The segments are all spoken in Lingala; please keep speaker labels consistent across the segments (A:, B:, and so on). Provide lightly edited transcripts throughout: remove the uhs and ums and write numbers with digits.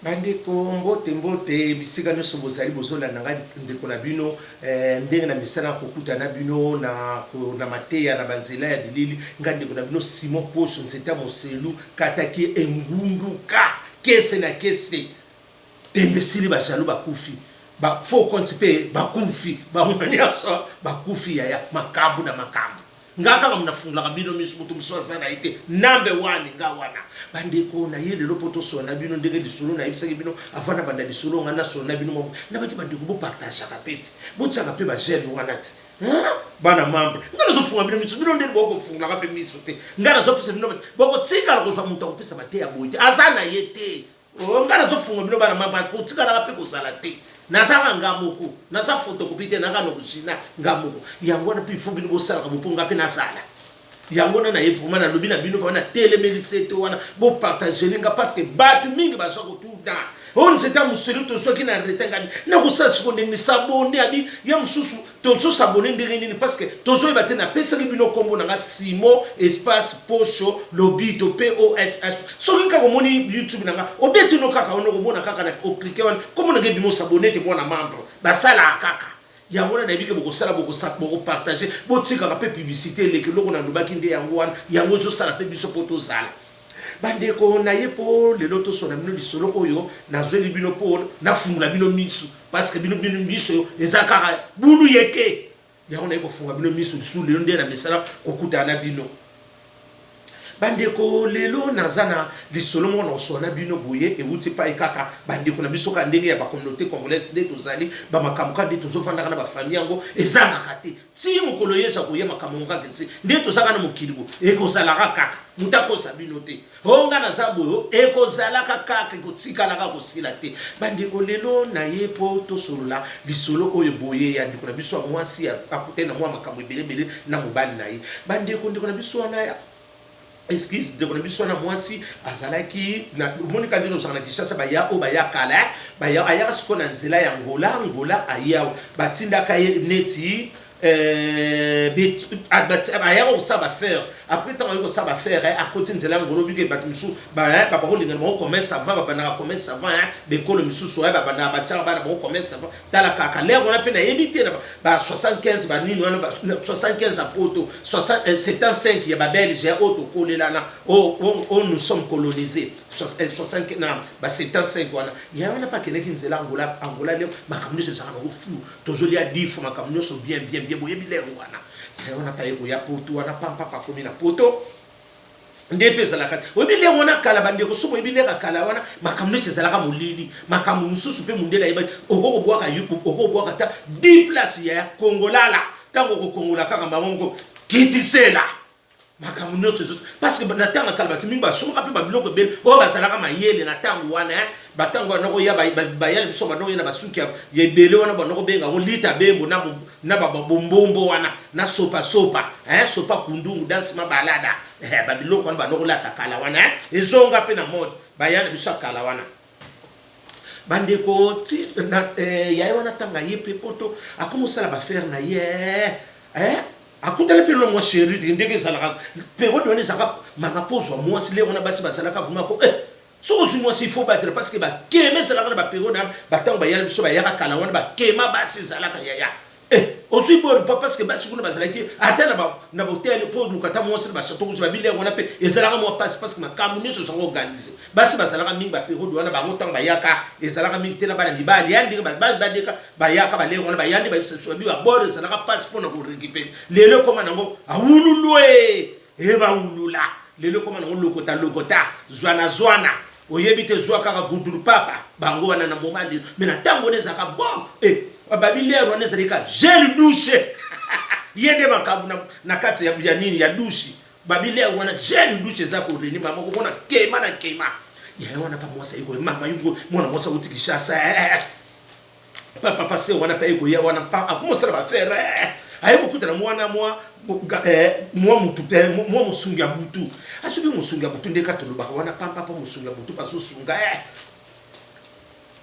A: Bandeko, mbote mbote bisika nyonso bozali bozolanda ngai ndeko na bino eh, ndenge na misala kokuta na bino na, na mateya na banzela ya bilili. Ngai ndeko na bino Simon Poso Nzeta Moselu kataki engunduka kese na kese tembe esili, ba jaloux bakufi, ba faux compte mpe bakufi, bango nyonso bakufi yaya, makambo na makambo. Nga kaka nafungolaka bino miso, moto mosusu aza na ye te. Number one nga wana. Bandeko na ye lelo mpo tosolola na bino ndenge lisolo nayebisaki bino avant nabanda lisolo nga nasolola na bino moko. Nabaki bandeko bopartageaka mpe ti, botiaka mpe ba j'aime wana ti. Bana membre, nga nazofunga bino miso, bino nde bokofungolaka mpe miso te. Nga nazopesa bino, bokotikala kozwa moto akopesa mateya boye te, aza na ye te. Oh, nga nazofunga bino bana mamba kotikalaka mpe kozala te. Nazaka nga moko, naza photocopie te, naka na original nga moko. Yango wana mpe ifo bino bosalaka bo mpo nga mpe nazala. Yango wana naye vraiment nalobi na bino vraiment natelemeli sete wana bopartagele nga parce que bato mingi bazwa kotuna oyo nzete ya moselu tozwaki na rete ngabi nakosala siko ndenge sabone abi ya mosusu tozosabone ndenge nini parce que tozoyeba te. Napesaki bino nkombo na nga Simon espace Posho Lobito, Posh. Soki kaka omoni YouTube na nga, obeti no kaka wana, okomona kaka na oclique wana nkombo na nga ebima, osabone te mwana membre basalaka kaka yango wana. Nayebi ke bokosala, bokopartage, botikaka mpe publicité eleki. Eloko nalobaki nde yango wana, yango ezosala mpe biso mpo tozala. Bandeko na ye, mpo lelo tosona bino lisolo oyo nazweli bino mpo nafungola bino misu, parce que bino miso eza kaka bulu yeke. Yango naye kofunga bino miso lisusu lelo nde na misala kokutana na bino. Bandeko, lelo naza na lisolo moko na kosola na bino boye, ewuti epai kaka bandeko na biso, kaka ndenge ya bacommunauté congolaise nde tozali, bamakambo kaka nde tozovandaka na bafamille, yango ezangaka te ti mokolo Yesu akoya. Makambo ngo kaka esi nde tozalaka na mokili bo, ekozalaka kaka. Moto akosa bino te o nga naza boyo, ekozalaka kaka, ekotikalaka kosila te. Bandeko, lelo na ye mpo tosolola lisolo oyo boye ya ndeko na biso ya mwasi akutani na mwa makambo ebelebele na mobali na ye. Bandeko, ndeko na biso wana, excuse, ndeko na biso wana mwasi azalaki na omonika ndenge ozalaka na Kinshasa, baya oyo baya kala, baya ayaka sikoyo na nzela ya Ngola. Ngola aya, batindaka ye neti ayaka kosala baaffaire. Après, ntango ayi kosala baaffaire, akoti nzela ya Ngolo. Obike bato misusu bakolingana bango commerce avant, babandaka commerce avant bekolo misusu, babandaka batiaka bana bango commerce avant. Tala kaka lere wana mpe nayebi te ba 75 banini wana, 75 ya poto, 75 ya babelge oyo tokolelana, oyo nous sommes colonisés, 60 na ba 75 wana. Ya wana mpe akendaki nzela Angola. Angola leo makambo nyonso ezalaka nango fu, tozolia difo, makambo nyonso bien bien bien, boyebi lere wana. Ya wana mpe aye koya poto wana, pampapa akomi na poto nde mpe ezalaka. Oyebi lere wana kala, bandeko, soki oyebi lere kala wana, makambo nyonso ezalaka molili. Makambo mosusu mpe mondele ayebaki, okokobwaka, okobwaka ata 10 place ya kongolala. Ntango okokongola kaka bango moko kitisela makambo nyonso ezo, parce que na ntango ya kala bato mingi basomaka mpe babiloko ebele oyo bazalaka mayele na ntango wana. Batango wana koya bayala biso, banda koya na basuki ya ebele wana, banda kobenga yango lita bembo na bombombo wana na sopasopa, sopa kundungu danse mabalada. Babiloko wana banda kolata kala wana ezonga mpe na mode, baya na biso ya kala wana. Bandeko, ti yaye wana, ntango aye mpe poto, akomi kosala baaffaire na ye, akutani mpe longo chéri. Ndenge ezalaka période wana, ezalaka mama mpo ozwa mwasi. Lero wana basi bazalaka vraiment ko soki ozwi mwasi, il faut battre, parce que bakema ezalaka na bapériode wana. Batango bayala biso bayaka kala wana, bakema basi ezalaka yaya. Ozwi boye pa, parce que basi kuna bazalaki ata na hotel mpo oluka ata mwasi na bachateau kuzi babilenge wana mpe ezalaka mwa pasi, parce que makambo nyonso ezalaka organisé. Basi bazalaka mingi bapériode wana. Bango ntango bayaka ezalaka mingi te na bana mibali ya ndenge bana mibali bayaka balenge wana, baya nde bayebisa biso babi babord ezalaka pasi mpona korécupérer. Lelo ekoma nango awululwe e bawulula. Lelo ekoma nango lokota lokota, zwana zwana, oyebi te, zwa kaka gudulu papa bango wana na moma lelo. Mais na ntango wana ezalaka bon babi lere wana ezalaki ka gel douche ye nde makambo na kati ya nini ya douche. Babi lere wana gel douche eza koreni mama komona kema na kema yaye wana. Pa mwasi ayekoya mama yo, mwana mwasi akuti Kinshasa, papa se wana mpe ayekoya wana, akomosala baaffaire, aye kokutana mwana mwa mutu te, mwa mosungi ya butu. Asoki mosungi ya butu nde ka tolobaka wana, pampapa mosungi ya butu bazosunga.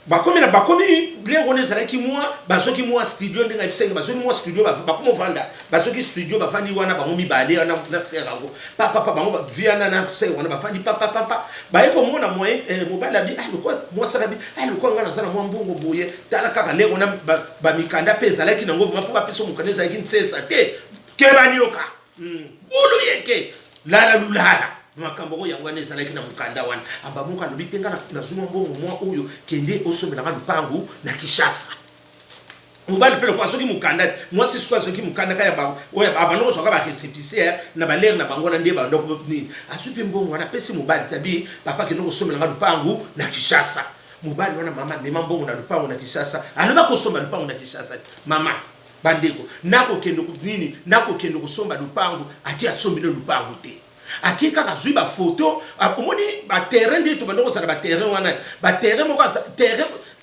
A: Bakomi na bakomi lero wana ezalaki mwa bazwaki mwa studio ndenge ayebisaki bazwaki mwa studio bakomi ovanda bazwaki studio bafandi wana bango mibale wana na sere yango papapa bango viana na sere wana bafandi papapapa baye komona moyen eh, mobali abi ah, lokwa mwasi abi ah, lokwa ngai naza na mwa mbongo boye tala kaka lero wana bamikanda mpe ezalaki nango vraimen mpo bapesa mokanda ezalaki nsesa te kebani yoka bulu yeke lala lulala makambo oyo yango wana ezalaki na mokanda wana. Amba moko alobi te, nga nazwi mwa mbongo mwa oyo, kende osombelanga lupangu na Kinshasa. Mobali mpe lokola soki mokanda te, mwasi sikoyo azoki mokanda kaka ya bango oyo abanda kozwaka barécépissé na balere na bango wana nde banda nini. Azwi mpe mbongo wana, apesi mobali tabi: "Papa, kende kosombelanga lupangu na Kinshasa." Mobali wana, mama, amema mbongo na lupangu na Kinshasa. Alobi akosomba lupangu na Kinshasa. Mama, bandeko, nakokende nini, nakokende kosomba lupangu. Ake asombi no lupangu te, ake kaka azwi bafoto. Omoni baterrain nde tobanda kosala baterrain wana, baterrain moko,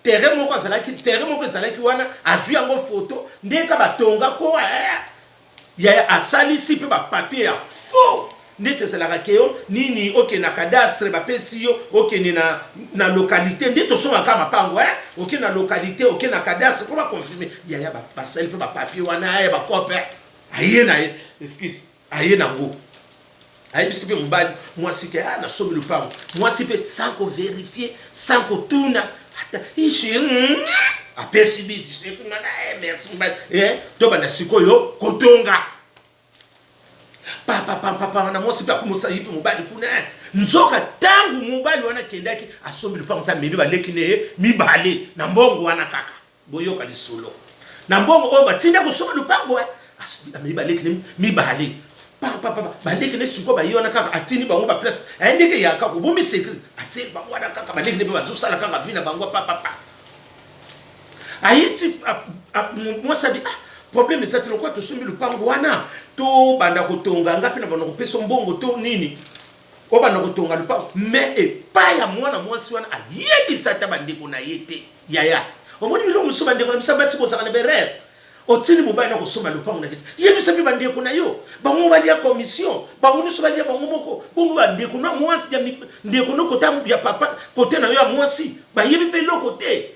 A: terrain moko azalaki, terrain moko ezalaki wana, azwi yango foto nde ka batonga ko yaya. Asalisi mpe bapapier ya faux ndeti ezalaka ke yo nini, okende na cadastre, bapesi yo, okende na localité nde tosomaka mapango, eh? Okende na localité, okende na cadastre mpo baconfirme. Yaya, basali mpe bapapier wana ya bakope. Aye na ye, excuse, aye nango, ayebisi mpe mobali, mwasi ke ah, nasombi lupango. Mwasi mpe sans kovérifier, sans kotuna ata ishi, apesi bisi kuna na merci mobali. Tobanda sikoyo kotonga papapapapa wana. Mwasi mpe akomosa ye mpe mobali kuna. Nzoka ntango mobali wana akendaki asombi lupango ta memi baleki ne ye mibale na mbongo wana kaka. Boyoka lisolo na mbongo oyo batinda kosomba lupango, amemi baleki ne mibale papapapa. Baleki ne sikoyo baye wana kaka, atindi bango baplace aye ndenge yaka kobombi secret, atie bango wana kaka. Baleki ne mpe bazosala kaka vie na bango papapa. Aye ti mwasi abi: "Ah, problème eza te, lokola tosombi lupango wana, tobanda kotonga. Nga mpe na banda kopesa mbongo to nini, obanda kotonga lupango." Mais epai ya mwana mwasi wana, ayebisa ata bandeko na ye te. Yaya, omoni biloko mosusu, bandeko na biso basi bozalaka na berere. Otindi mobali na kosomba lopango na kisi, yebisa mpe bandeko na yo. Bango balia commission, bango nyonso balia bango moko bongo. Bandeko na mwasi ya ndeko no kota ya papa, kote na yo ya mwasi, bayebi mpe eloko te.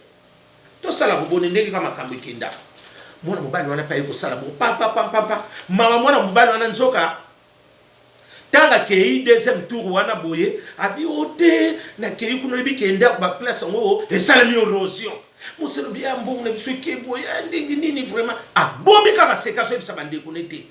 A: Tosala koboni ndenge ka makambo ekendaka. Mwana mobali wana mpe aye kosala bongo pampapampampa. Mama, mwana mobali wana, nzoka ntango akei deuxième tour wana boye, abi o te, nakei kuna, oyebi ke ndako baplace yango esalami érosion. Moselo bia mbongo na biso eke boye ndenge nini? Vraiment abombi kaka seka, azoyebisa bandeko ne te.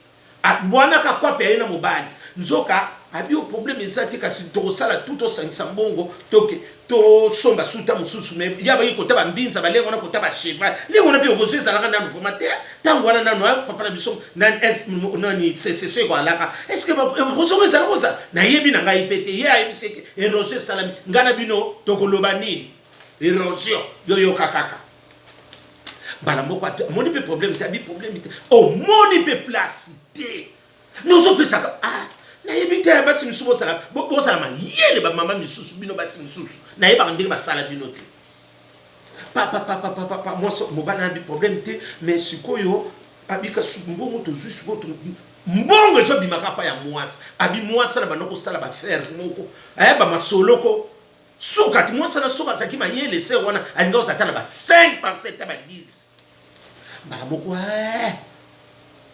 A: Bwanaka kwape aye na mobali. Nzoka abi o problème eza te, kasi tokosala tu, tosangisa mbongo, toke tosomba suta mosusu. Mais ya baki kota bambinza balengo wana, kota bacheval ndenge wana mpe érosion ezalaka nanu vraiment te. Ntango wana nanu papa na biso nani sécession ekoalaka. Est ce que érosion ezala kozala? Nayebi na ngai mpe te. Ye ayebisi eke érosion esalami. Ngai na bino tokoloba nini? Érosion yoyoka kaka mbala moko. Amoni mpe problème te, abi problème te, omoni mpe place te. Mais ozopesaka, ah, nayebi te. Basi misusu bozala, bozala mayele. Bamama misusu, bino basi misusu, nayebaka ndenge basala bino te. Papapapapapa, mwasi, mobali nayebi problème te. Mais sikoyo abika mbongo tozwi sikoyo, mbongo ezobimaka pa ya mwasi. Abi mwasi na banda kosala baaffaire moko, ayeba masoloko suka ti mwasi na suka azalaki mayele. Se wana alinga kozala ata na ba 5 parcelle, ta ba 10 mbala moko.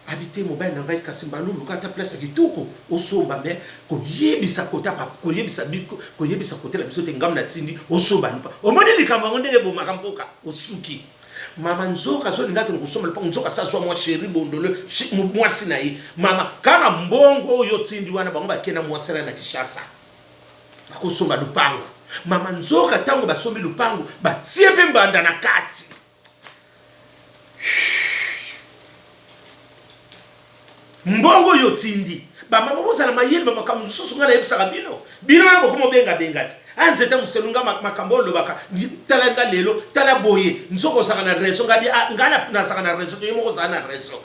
A: Abi te, mobali na ngai, kasi mbala oluka ata place ya kitoko osomba. Mais koyebisa kota, koyebisa, koyebisa kote na biso te. Ngambo natindi osomba lupa. Omoni likambo yango ndenge ebomaka mboka. Osuki mama. Nzoka azolinga akende kosomba lupango, nzoka asa azwa mwa chéri bondolo, mwasi na ye. Mama, kaka mbongo oyo otindi wana, bango bakenda mwasi na Kinshasa, bakosomba lupango. Mama, nzoka ntango basombi lupango, batie mpe mbanda na kati. Mbongo oyo otindi, bamama bozala mayele. Bamakambo mosusu ngai nayebisaka bino, bino na bokoma obengabenga te. A nzete moselu nga makambo olobaka, tala nga lelo, tala boye. Nzoka ozalaka na raison. Ngai ngai nazalaka na raison te, yo moko ozala na raison,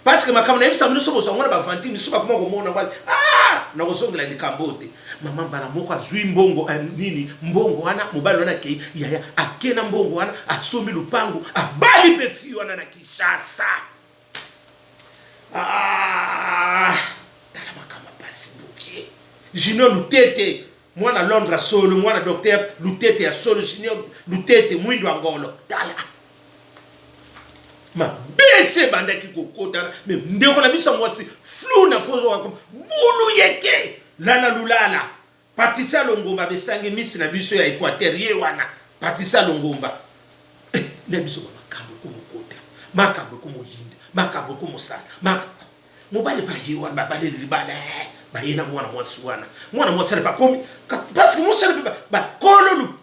A: parce que makambo nayebisaka bino so bozwa ngo na bavanti misusu bakoma komona ngo. Ah, nakozongela likambo oyo te. Mama, mbala moko azwi mbongo, nini, mbongo wana mobali wana akei. Yaya, ake na mbongo wana, asombi lupango, abali mpe fille wana na Kinshasa. Ah, tala makambo pasi. Bukie Junior Lutete. Mwana Londres ya solo, mwana docteur Lutete ya solo, junior Lutete, mwindo ya ngolo. Tala. Mabese ebandaki kokotana, mais ndeko na biso ya mwasi flou na fozo bulu yeke lala lulala. Patricia Longomba besangi misi na biso ya Equateur ye wana Patricia Longomba eh, na biso ba makambo ekomokota makambo ekomoyinda makambo ekomosala makambo mobali ba ye wana babaleli libala eh, baye na mwana mwasi wana mwana mwasi wana bakomi parce que mwasi wana mpe bakolo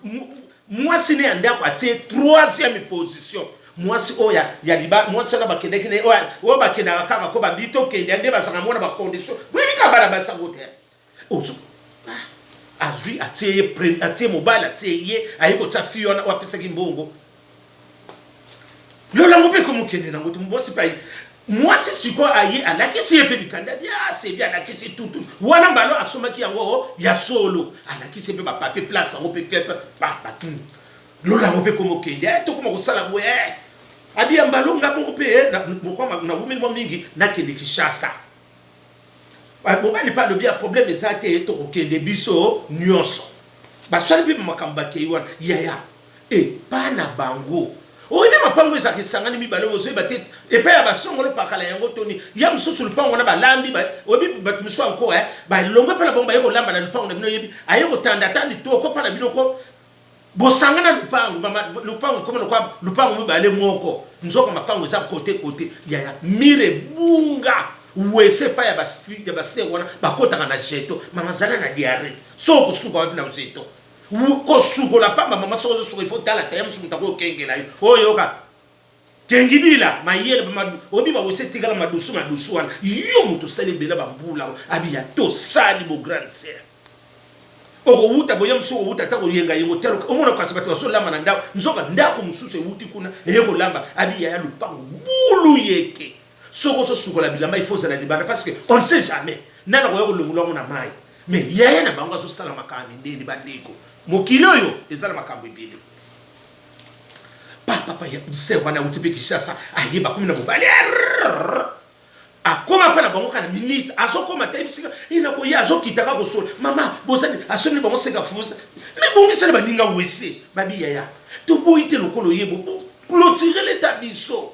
A: mwasi ne ya ndako atie troisième position mwasi oyo ya liba mwasi wana bakendaki ne oyo bakendaka kaka ko bambi tokende nde bazalaka mwana bacondition boyebi kaka bana basango te ozo ah, azwi atie ye atie mobali atie ye aye kotia fille wana oyo apesaki mbongo lolango mpe komokende nango te mwasi mpe aye mwasi sikoyo aye alakisi ye mpe mikanda bia sebi alakisi tutu wana mbalo asomaki yango ya solo alakisi ye mpe bapapie place yango mpe papa lolango mpe komokende eh, tokoma kosala boye eh. abiya mbalo nga moko mpe eh, nawumeli mwa mingi nakende Kinshasa. Mobali mpe alobi ya problème eza te, tokokende biso nyonso. Baswani mpe makambo bakei wana yaya epa na bango oyebi mapango ezalaka esangani mibale ozoyeba te epai ya basongolo pakala yango toni ya mosusu lupango wana balambi oyebi bato mosusu yanko eh, balongwe mpe na bango baye kolamba na lupango na bino oyebi aye kotanda ata litoko mpa na bino ko Bosangana lupangu mama lupangu ekoma lokwa lupangu mibale moko nzoka mapangu eza kote kote yaya mire bunga wese epai ya ya basere wana bakotaka na jeto mama zala na diarrhée so okosuka wapi na jeto kosukola pamba mama soki ozosuka ifo tala taya mosusu moto akokengela yo oyoka kengidila mayele oyebi bawese etikala madusu madusu wana yo moto osali ebele bambula abiya tosali bo grande sœur Okowuta boye mosusu okowuta ata koyenga yenga otala omona kasi bato bazolamba na ndako nzoka ndako mosusu ewuti kuna eye kolamba abi yaya lupango bulu yeke soki ozosukola bilamba il faut ozala libanda parce que on ne sait jamais nani akoya kolongola yango na mai mais yaya na bango azosala makambo mindeni bandeko mokili oyo eza na makambo ebele papa ya ser wana awuti mpe Kinshasa aye bakomi na mobali Akoma mpe na bango kaka na minute azokoma te bisika ye na koya azokita kaka kosola mama bozali asomeli bango seka fusa me bongisela baninga wese babi yaya toboyi te lokolo ye bo clôturer leta biso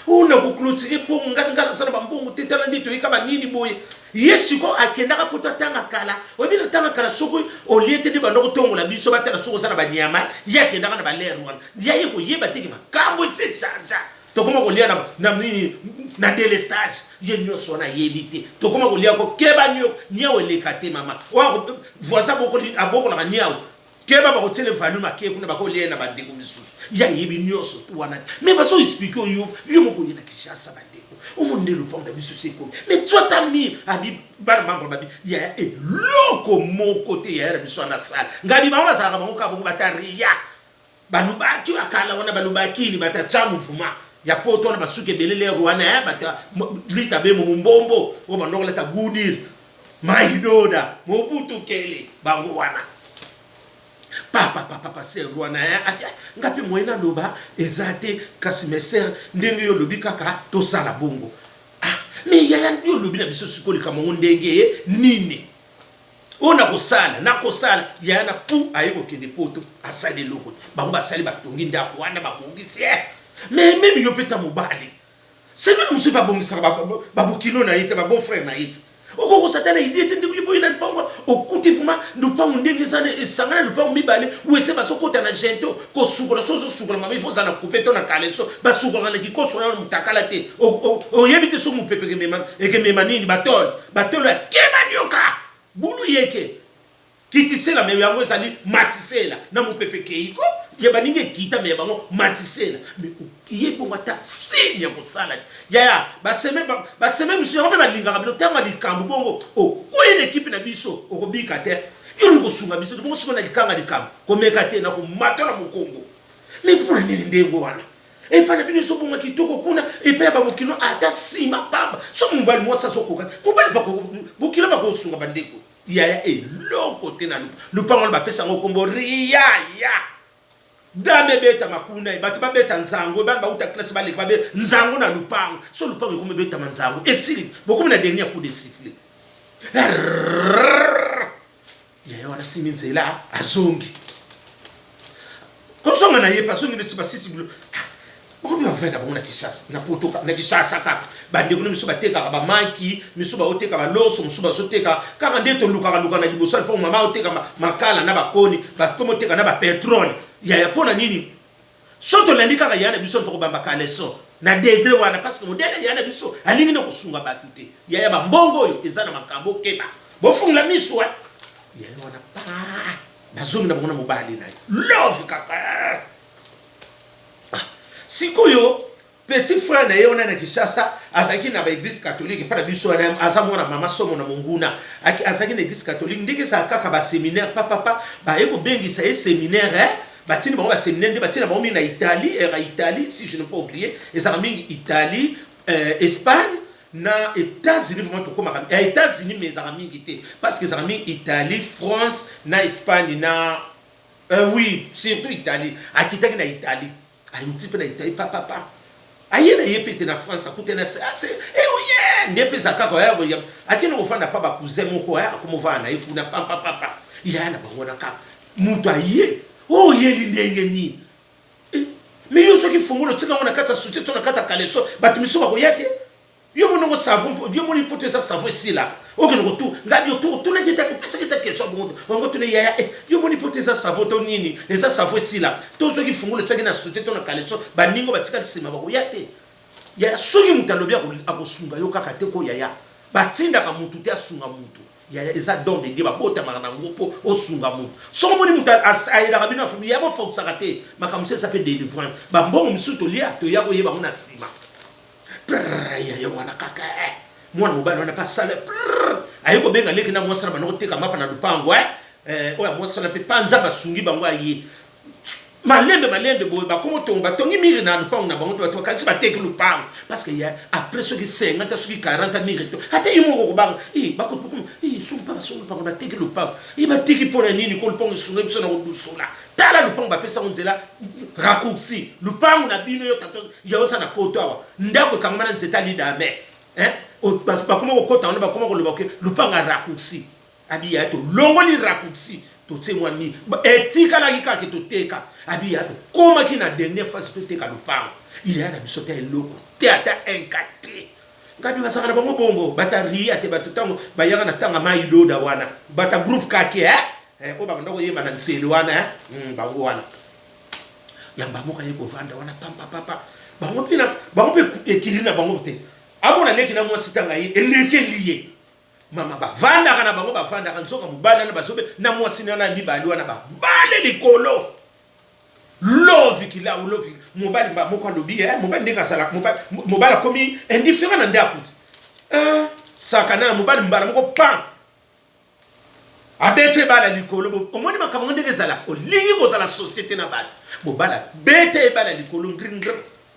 A: oyo na koclôturer mbongo ngai ngai naza na bambongo te tala nde toyeka banini boye ye sikoyo akendaka poto atanga kala oyebi na tanga kala soki olie te nde banda kotongola biso batala soki oza na banyama ye akendaka na balere wana ya ye koyeba teke makambo esi echangea Tokoma kolia na, na nini na delestage ye nyonso wana ayebi te. Tokoma kolia ko keba nio niao eleka te mama. Wa voisin bokoli abokolaka niao. Keba bakotiele volume ake kuna bakolia na bandeko misusu. Ye ayebi nyonso tu wana te. Mais bazo expliquer yo yo moko ye na Kinshasa bandeko. Omoni nde lopango na biso se ekomi. Mais toi ta mire abi bana membre babi yaya eloko moko te yaya na biso wana sala. Ngabi bango bazalaka bango kaka bongo bataria. Balubaki ya kala wana balubakini bata cha mouvement ya poto wana basuki ebele lero wana eh, bata lita bemo mombombo oyo bando kolata gudir maidoda mobutu kele bango wana papa papa pasteur wana eh, ah, nga mpe moyen naloba eza te kasi mes sœurs ndenge yo olobi kaka tosala bongo ah, mais yaya yo olobi na biso sikoyo likambo yango ndenge nini Oyo nakosala nakosala yaya na pu aye kokende poto asali eloko te bango basali batongi ndako wana babongisi eh. Mais meme yo mpe ta mobali semene mosusu mpe abongisaka babokilo na ye te ba beau frère na ye te okokosa ata na idee te ndenge oye na lupango okuti vraiment lupango ndenge eza esangana lupango mibale wese bazokota na gento kosukola so ozosukola mama ifo ozala na coupe to na kaleso basukolaka na kikoso na mutakala te oyebi te so mopepe ekemema nini batole Batolo ya keba nioka bulu yeke kitisela me yango ezali matisela na mopepe ekei ko ya baninga ekita me ya bango matisela me okiye bongo ata signe ya kosala yaya baseme baseme mosusu yango mpe balingaka bino ntango ya likambo bongo okwei na ekipe na biso okobika te yo olingi kosunga biso te bongo sikoyo na likanga likambo komeka te na komata na mokongo me mpona nini ndenge wana Epai na bino ezobonga kitoko kuna epai ya babokilo ata nsima pamba soki mobali mwasi azokoka mobali bokilo bakosunga bandeko yaya eloko te na lupango wana bapesa yango nkombo riyaya dame ebetama kuna bato babeta nzango bana bauta classe baleka babe nzango na lupango so lupango ekomi ebetama nzango esili bokomi na dernier coup de sifflet. Yaya wana asimbi nzela azongi. Kozonga na ye mpe azongi neti basisi bilo. Ah, bango mpe bavanda bango na Kinshasa, na poto, na Kinshasa kaka. Bandeko na miso batekaka bamaki, miso baoteka baloso, mosusu bazoteka kaka nde tolukaka luka na liboso mpo mama oteka makala na bakoni, bakoma oteka na bapetrole. Yaya mpo na nini? Soki tolandi kaka yaya na biso tokobamba caleçon na degre wana parce que modèle yaya na biso alingi na kosunga bato te. Yaya ba mbongo oyo eza na makambo keba. Bofungola miso eh. Yaya wana pa bazongi na bango na mobali na ye. Love kaka. Ah, sikoyo Petit frère na ye wana na Kinshasa azalaki na ba eglise catholique epa na biso wana aza mwana mama somo na monguna azalaki na eglise catholique ndenge ezala kaka ba seminaire papa papa baye kobengisa ye seminaire eh? batindi bango ba seminaire nde batina bango mingi na Italie era Italie si je ne pas oublier ezalaka mingi Italie euh, Espagne na États-Unis vraiment tokomaka ya États-Unis mais ezalaka mingi te parce que ezalaka mingi Italie France na Espagne na euh, oui surtout Italie akitaki na Italie Ayuti mpe na Italie pa pa pa. Aye na ye mpe te na France akutani na se eh oye nde mpe eza kaka ya boya akende kofanda pa ba cousin moko ya akomofanda na ye kuna pa pa pa pa ya na bango na kaka moto aye oyeli ndenge nini eh, me yo soki fongolo otika yango na kati ya soutien to na kati ya caleçon bato misusu bakoya te Yo moni ngo savon yo moni poto eza savon esilaka okende kotu ngabi otu otunaki ete opesaki ete question bongo bango tuna yaya eh yo moni poto eza savon to nini eza savon esilaka to soki fungola otiaki na soutien to na caleçon baningo batikali nsima bakoya te yaya soki moto alobi akosunga yo kaka te ko yaya batindaka motu te asunga motu yaya eza don de Dieu babotamaka na yango mpo osunga motu soki omoni moto ayelaka bino ya bofokisaka te makambo mosusu eza mpe delivrance bambongo mosusu tolia toya koyeba yango na nsima yaya wana kaka eh. mwana mobali wana mpe asala aye kobenga leki na mwasi na banda koteka mapa na lupango eh. Eh, oyo ya mwasi wana mpe pa nzambe asungi bango aye malembe malembe boye bakoma otonga batongi mire na lupango na bango te bato bakanisi bateki lupango parce que ya après soki 50 soki 40 mire to ata ye moko kobanga bakotokoma soki mpa basongi lupango bateki lupango e bateki mpo na nini ko lupango esunga biso na kodusola tala lupango bapesa yango nzela raccourci lupango na bino yo tata ya oza na poto awa ndako ekangama na nzete alidame bakoma kokota wana bakoma koloba ke lupango ya raccourci abiya tolongoli raccourci totie mwa nini etikalaki kaka toteka abiya tokomaki na dernière phase toteka lupango iya na biso te eloko te ata inka te ngabi bazalaka na bango bongo bata ria te bato ntango bayaka na ntanga mai doda wana bata groupe kake eh? Eh, oyo babanda koyemba na nsele wana eh? Bango wana yamba moko aye kovanda wana pampapapa bango mpe bango mpe ekili na bango te amona leki na mwasi ntanga ye elekeli ye mama bavandaka na bango bavandaka nzoka mobali wana bazobe na mwasi na wana mibali wana babale likolo love kilau love mobali moko alobi eh, mobali ndenge azalaka mobali akomi indifférent na nde akuti eh, sakana na mobali mbala moko pan abeti ebala likolo omoni makambo ngo ndenge ezalaka olingi kozala société na bato mobali abeta ebala likolo ngringr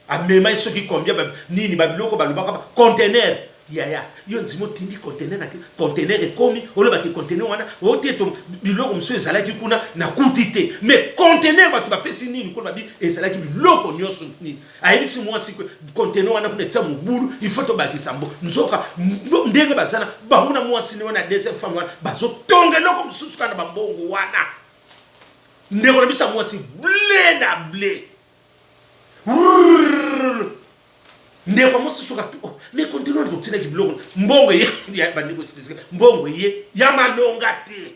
A: amema ye soki combien nini babiloko balobaka conteneur yaya yo ndima otindi conteneur na conteneur ekomi olobaki conteneur wana ote to biloko mosusu ezalaki kuna nakuti te mais conteneur bato bapesi nini kuna babi ezalaki biloko nyonso nini ayebisi mwasi conteneur wana kuna etia mobulu il faut tobakisa mbo nzoka ndenge baza na bango na mwasi ne wana deuxième femme wana bazotonga eloko mosusu kaka na bambongo wana ndeko na biso ya mwasi ble na ble ndeko mwasi soki atu oh, mais conteneur wana totindaki biloko mbongo eye bandeko mbongo eye ya malonga te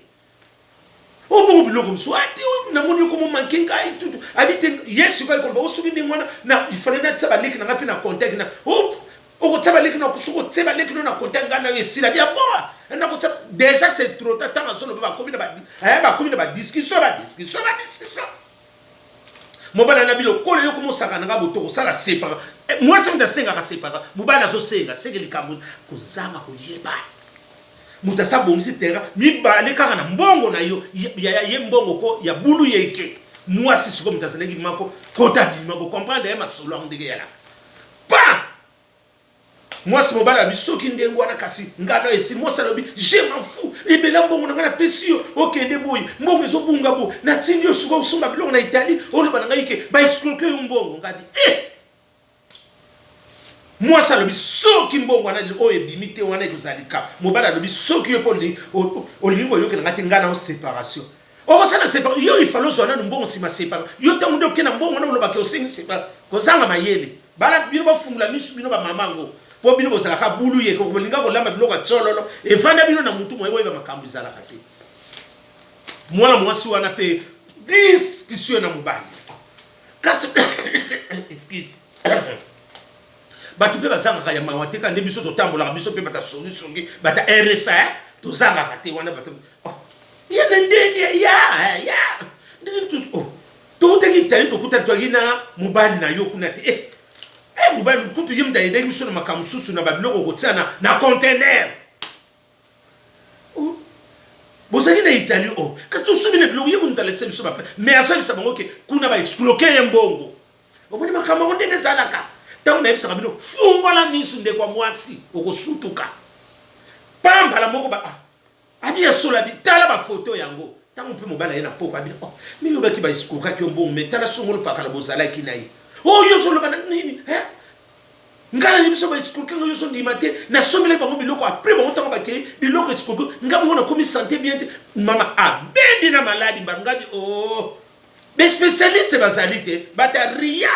A: obongo biloko mosusu ati ah, namoni yo komo manke ngai tutu abi te ye sikoyo koloba osoki ndenge wana na ifale natia baleki na ngai mpe na contact na okotia baleki na soki otie baleki no na contact ngai nayo esila bia bon nakotia déjà c'est trop tard ntango azoloba bakomi na bakomi na badiscussion badiscussion badiscussion mobali na bino kolo yo komosaka na ngai boto kosala separa eh, mwasi moto asengaka separa mobali azosenga seke likambo kozanga koyeba moto asi abongisi terrain mibale kaka na mbongo na yo ya ye mbongo ko ya bulu yeke mwasi sikoyo moto azalaki mako kota bima bocomprendre ye masolo yango ndenge eyalaka pa mwasi mobali alobi soki ndenge wana kasi ngai na esi mwasi alobi je m'en fous ebele mbongo na ngai napesi yo okende boye mbongo ezobunga boye natindi yo sikoyo osomba biloko na italie oloba na ngai ke baescroke yo mbongo ngai eh! Mwasi alobi soki mbongo wana oyo ebimi te wana ekozala likambo. Mobali alobi soki yo mpe olingi koyokela ngai te, ngai na yo separation. Okosala separation yo, il fallait ozwa nanu mbongo nsima separation. Yo ntango nde oke na mbongo wana olobaka osengi separation, kozanga mayele. Bana bino bofungula misu bino ba mama yango mpo bino bozalaka bulu ye bolinga kolamba biloko ya tsololo evanda bino na mutu moye boyeba makambo ezalaka te. Mwana mwasi wana mpe discussion na mobali kasi excuse bato mpe bazangaka ya mawa te kaka nde biso totambolaka biso mpe bata songisongi bata rsa eh? tozangaka te wana bato oh. ya na ndenge ya ya ndenge tos oh. tokutaki itali tokutaki toyaki na mobali na yo kuna te eh. Eh, mobali kutu ye moto ayedaki biso na makambo mosusu na babiloko kotia na, na contener Oh, bozali na Italie oh, kasi tosombi na biloko ye moto alakisa biso ba mais azoyebisa bango ke kuna ba escroquer ye mbongo. Omoni makambo yango ndenge ezalaka. Ntango nayebisaka bino fungola misu ndeko ya mwasi okosutuka. Pambala moko ba ah, abi ya solo abi tala ba photo yango. Ntango mpe mobali aye na poko abi oh, miyobaki ba escroquaki yo mbongo mais tala songolo pakala bozalaki na ye. Oh, yo ozoloba na nini? Eh? Nga na biso ba escroquer nga yoso ndima te na sombela bango biloko après bango tango bakei biloko escroquer nga moko nakomi santé bien te mama abendi na maladi mbangabi oh ba spécialiste bazali te bata ria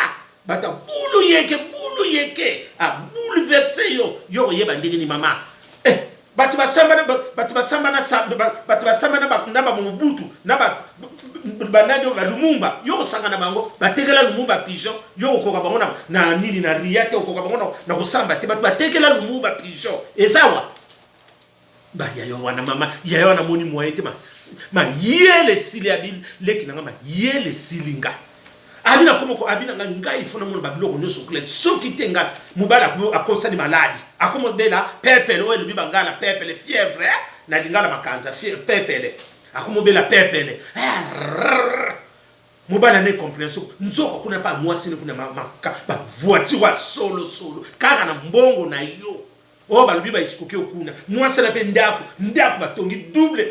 A: bata bulu yeke bulu yeke a bouleverse yo yo koyeba ndenge ni mama eh Bato basamba na bato basamba na bato basamba na na ba Mobutu na ba banani ba Lumumba yo kosanga na bango batekela Lumumba pigeon yo kokoka bango na na nini na ria te okoka bango na, na kosamba te bato batekela Lumumba pigeon eza wa ba yaya wana mama yaya wana moni moyen te mayele esili abi leki na nga mayele esili nga abi na komoko abi na nga ngai fo namona babiloko nyonso clair soki te nga mobali akosani maladi akomobela pepele oyo elobi bangala pepele fièvre eh? na lingala makanza pepele akomobela pepele eh, mobali ana incomprehension nzoka kuna pa mwasi ne kuna maka bavoiture ya solo solo kaka na mbongo na yo oyo balobi ba escroquer yo kuna mwasi na mpe ndako ndako batongi double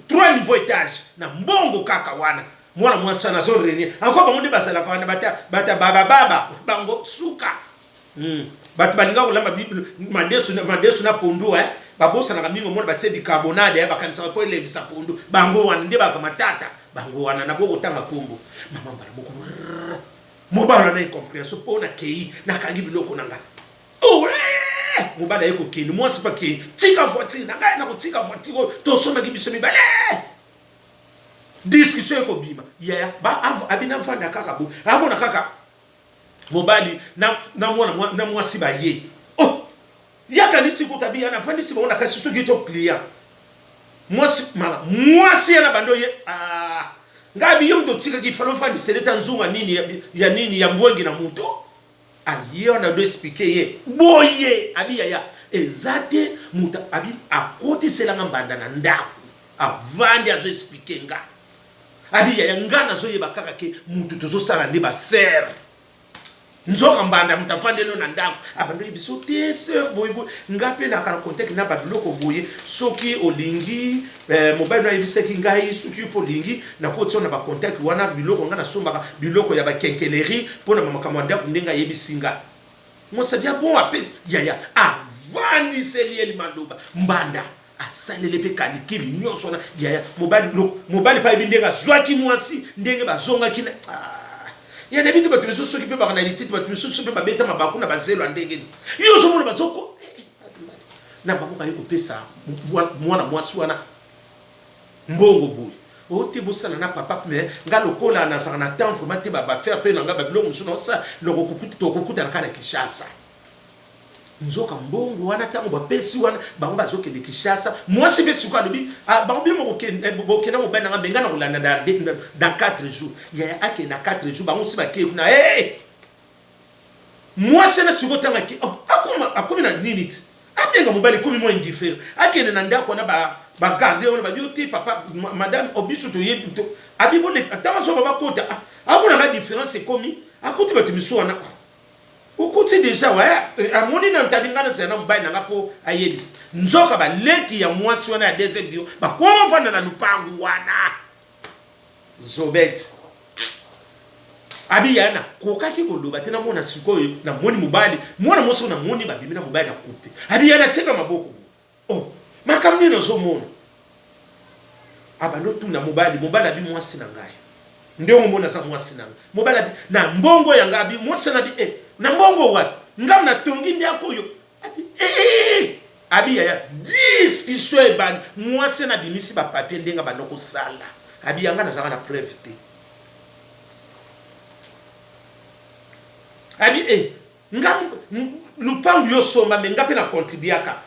A: trois niveau étage na mbongo kaka wana mwana mwasi wana azo renier encore bango nde bazalaka wana bata bata babababa bango suka hmm. bato balinga kolamba madesu madesu na pondu eh? babosanaka mingi omona batie bicarbonade eh? bakanisaka mpo elembisa pondu bango wana nde baka matata bango wana nabo kotanga nkombo mama mbala moko mobala na incomprehension mpo nakei nakangi biloko na ngai Oh, eh! mobali aye kokende mwasi mpe akei tika voiture na ngai nakotika voiture oyo tosombaki biso mibale discussion ekobima yaya abina avanda kaka bo amona kaka mobali na, na mwana na mwasi baye oh yakanisi kuta biya nafandisi bango na kasi soki to client mwasi mama mwasi ya na bando ye ah ngai biyo moto otikaki falo ofandisele ta nzunga nini ya, ya nini ya mbwengi na moto Aye wana do expliquer ye boye abi yaya eza te moto abi akotisela nga mbanda na ndako avandi azo expliquer nga abi yaya nga nazoyeba kaka ke moto tozosala nde bafere nzoka mbanda moto afandeli yo na ndako abandi oyebi so te sœur boye boye nga mpe naka na contact na babiloko boye soki olingi Eh, mobali no ayebisaki ngai soki yo mpe olingi nakotia na bacontact wana biloko ngai nasombaka biloko ya bakenkeleri mpo na makambo ya ndako ndenge ayebisi nga mwasi abia bon apesi yaya avandiseli ye maloba mbanda asaleli mpe kalikili nyonso wana yaya mobali mobali mpe ayebi ndenge azwaki mwasi ndenge bazongaki na ah. ya nayebi te bato misusu soki mpe baka na lititi bato misusu mpe babeta mabaku na bazelo ya ndenge nini yo ozomona bazoko eh, na bango baye kopesa mwana mwasi wana mbongo boye o te bosala na papa mais nga lokola nazalaka na temps vraiment te bafaire mpe na nga babiloko mosusu naosala tokokutana kaka na Kinshasa nzoka mbongo wana ntango bapesi wana bango bazokende Kinshasa mwasi mpe sikoyo alobi ah, bango bino eh, bokenda mobali na nga me nga na kolanda dans 4 jours yaya akende na 4 jours bango si bakei kuna hey! Eh! Mwasi wana sikoyo ntango ake oh, akoma akomi na nini ti abenga mobali ekomi mwa indifférent akende na ndako wana ba bagarde wana babi yo te papa madame oh, biso toyebi to abi boleka ntango azoba bakota ah, amonaka différence ekomi akuti bato misu wana ah, okuti deja wa eh, amoni na ntabi ngai nazala na mobali na nga mpo ayebisa nzoka baleki ya mwasi wana ya deuxième bio bakoma mfanda na lupangu wana zobete. Abi yaya nakokaki koloba te namona sikoyo namoni mobali mwana mwasi oyo namoni babimi na mobali na coupe. Abi yaya natieka maboko boye. Oh makambo nini ozomona? Abandi otuna mobali, mobali abi mwasi na ngai. Ndenge omoni aza mwasi na ngai. Mobali abi na mbongo ya ngai abi mwasi na abi eh na mbongo wapi? Ngai natongi ndako oyo. Abi eh eh eh. Abi yaya discussion ebandi mwasi na abimisi ba papier ndenge abanda kosala. Abi ya ngai nazalaka na preuve te. Abi eh nga lupangu yo osomba me nga mpe na contribuaka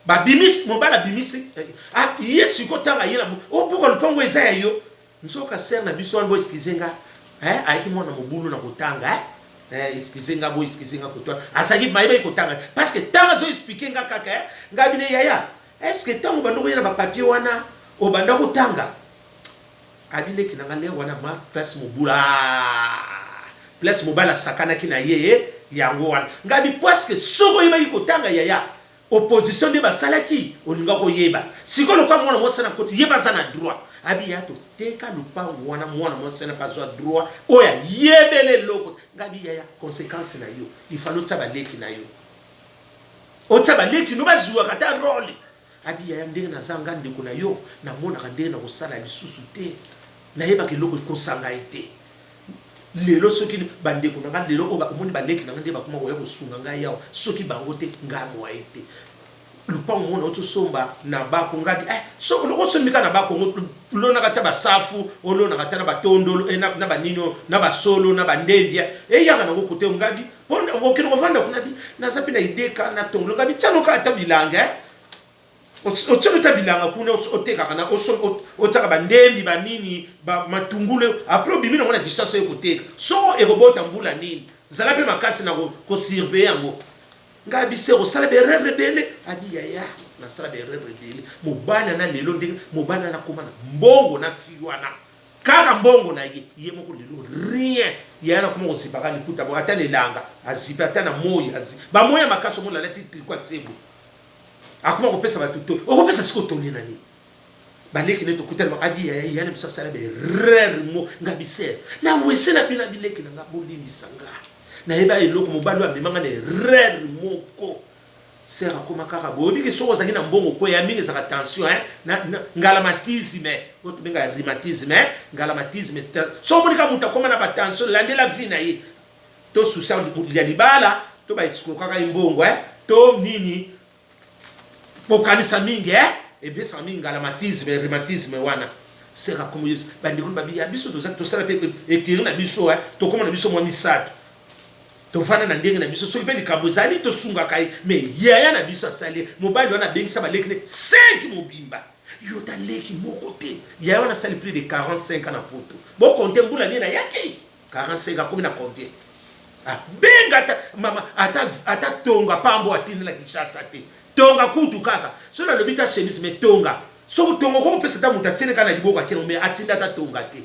A: babimisi mobali abimisi eh, ah, ye siko ntango aye na obuka lupangu eza ya yo nzoka sere na biso wana bo excuse nga eh, ayaki mwana mobulu na kotanga eh? Eh, excuse nga bo excuse nga kotwana azalaki mayebaki kotanga parce que ntango azo explike nga kaka eh, nga bine yaya est ce que ntango obanda koya na bapapier wana obanda kotanga Abi leki na nga l'heure wana ma place mobula aah place mobali asakanaki na ye yango wana nga abi puisque soki oyebaki kotanga yaya opposition nde basalaki olingaki oyeba sikoyo lokola mwana mwasi wana akoti ye pe aza na droit abi yaya toteka lupangu wana mwana mwasi wana pe azwa droit oyo ayebela eloko nga abi yaya consequence na yo il fallait otia baleki na yo otia baleki no bazuaka ata role Abi yaya ndenge naza nga ndeko na yo namonaka ndenge nakosala lisusu te nayebaka eloko ekosa ngai te lelo soki bandeko na nga lelo oyo omoni baleki na nga nde bakoma koya kosunga ngai awa soki bango te ngai moye te lupango mona oti osomba na bako ngabi eh, so oloko osombika na bako ngo olonaka ata basafu olonaka ata na batondolo eh, na, na banini oyo na basolo na bandendia eyaka nango kote ngabi mpo okende kovanda kuna bi naza mpe na ideka na tongolo ngabi tianoka ata bilanga eh. Otie ata bilanga kuna otekaka na otiaka bandembi banini matungulu après obimi nango na Kinshasa oye koteka soko ekobota mbula nini zala mpe makasi na kosurveille yango ngai bise osala berere ebele abi yaya nasala berere ebele mobali na lelo ndenge mobali na nakoma na mbongo na fi wana kaka mbongo na ye ye moko lelo rien yaya nakoma kozipaka liputa bo ata na elanga azipe ata na moi azipe bamoya makasi omona alati triko atie bo Akoma kopesa bato toli. Okopesa sikoyo toli na nini? Baleki ne tokutani ba abi yaya yaya na biso asala ba erreur mo nga biser. Na wese na bino bileki na nga bolimbisa nga. Nayeba eloko mobali oyo amema nga na erreur moko. Sœur akoma kaka boye. Oyebi ke soki ozalaki na mbongo kweya mingi ezalaka tension hein. Na, na ngalamatisme. Oyo tobengaka rhumatisme hein. Ngalamatisme. Soki omoni kaka moto akoma na ba tension landela vie na ye. To souci ya libala to ba escrokaka ye mbongo eh to nini kokanisa mingi eh ebesaka mingi ngalamatisme rhumatisme wana sera komo yebisa bandeko babi ya biso toza tosala mpe ekiri na biso eh tokoma na biso mwa misato tovanda na ndenge na biso soki mpe likambo ezali tosungaka ye me yaya na biso asali mobali wana abengisa baleki ne 5 mobimba yo ta leki moko te yaya wana asali plus de 45 ans na poto bokonte mbula nini ayaki 45 akomi na combien? Abenga ata mama ata ata tonga pambo atindi na Kinshasa te. Tonga kutu kaka. Soki nalobi ta chemise mais tonga. Soki tonga okoki kopesa ata moto atiene kaka na liboko akende mais atinda ata tonga te.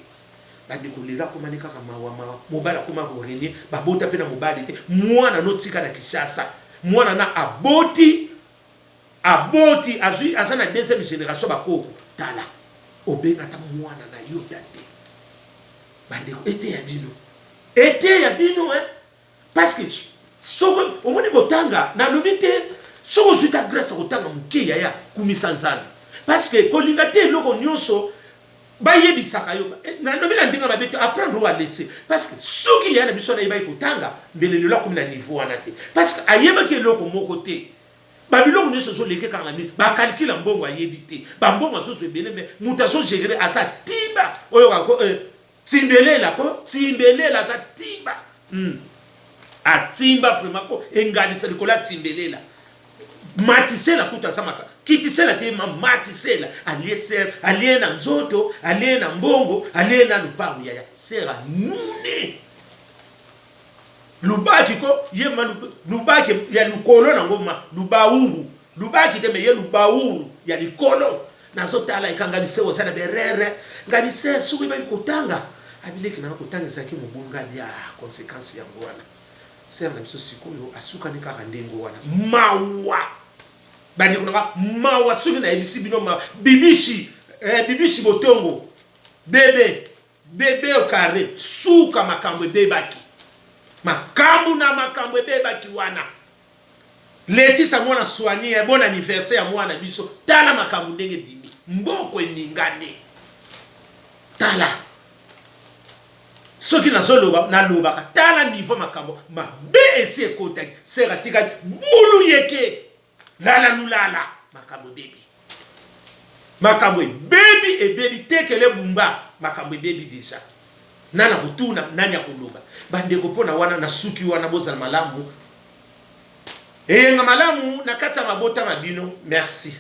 A: Bandeko lelo akomani kaka mawa mawa. Mobali akoma ko renier, babota pe na mobali te. Mwana no tika na Kinshasa. Mwana na aboti aboti azui aza na deuxième generation bakoko. Tala obenga ata mwana na yo ta te. Bandeko eteya bino. Eteya bino hein. Parce que soki omoni kotanga nalobi te soki ozwi ta grâce ya kotanga moke yaya kumisa Nzambe. Parce que kolinga te eloko nyonso bayebisaka yo eh, nalobi na ndenge mabe te apprendre ou à laisser parce que soki yaya na biso wana ayebaki kotanga mbele lelo akomi na niveau wana te parce que ayebaki eloko moko te ba biloko nyonso ezoleke kaka na mino ba calcul ya mbongo ayebi te ba mbongo azozwa ebele me moto azogere aza timba oyo kako eh, timbelela ko timbelela aza timba mm. atimba vraiment ko engalisa likolo atimbelela matisela kutu aza maka kitisela te ma matisela alie ser alie na nzoto alie na mbongo alie na lupangu yaya ser anune Lubaki ko ye ma lubaki ya likolo nango ma lubawuru lubaki te me ye lubawuru ya likolo nazotala ekanga bise oza na berere nga bise soki oyebaki kotanga abileki nanga kotanga ezalaki mobulu nga dia consequence yango wana sere na biso sikoyo asukani kaka ndenge wana mawa bandeko nanga mawa soki nayebisi bino ma bibishi eh, bibishi botongo bebe. Bebe au carré, suka makambo ebebaki. Makambo na makambo ebebaki wana. Letisa mwana soigner ya bon anniversaire ya mwana biso. Tala makambo ndenge ebimi. Mboko eningani. Tala. Soki nazoloba nalobaka tala niveau makambo mabe esi ekotaki. Sera atikali bulu yeke. Lala lulala makambo ebebi. Makambo ebebi ebebi tekele bumba makambo ebebi deja. Nani akotuna nani akoloba. Bandeko mpo na wana nasuki wana bozala malamu. Eyenga malamu na kati ya mabota ma bino. Merci.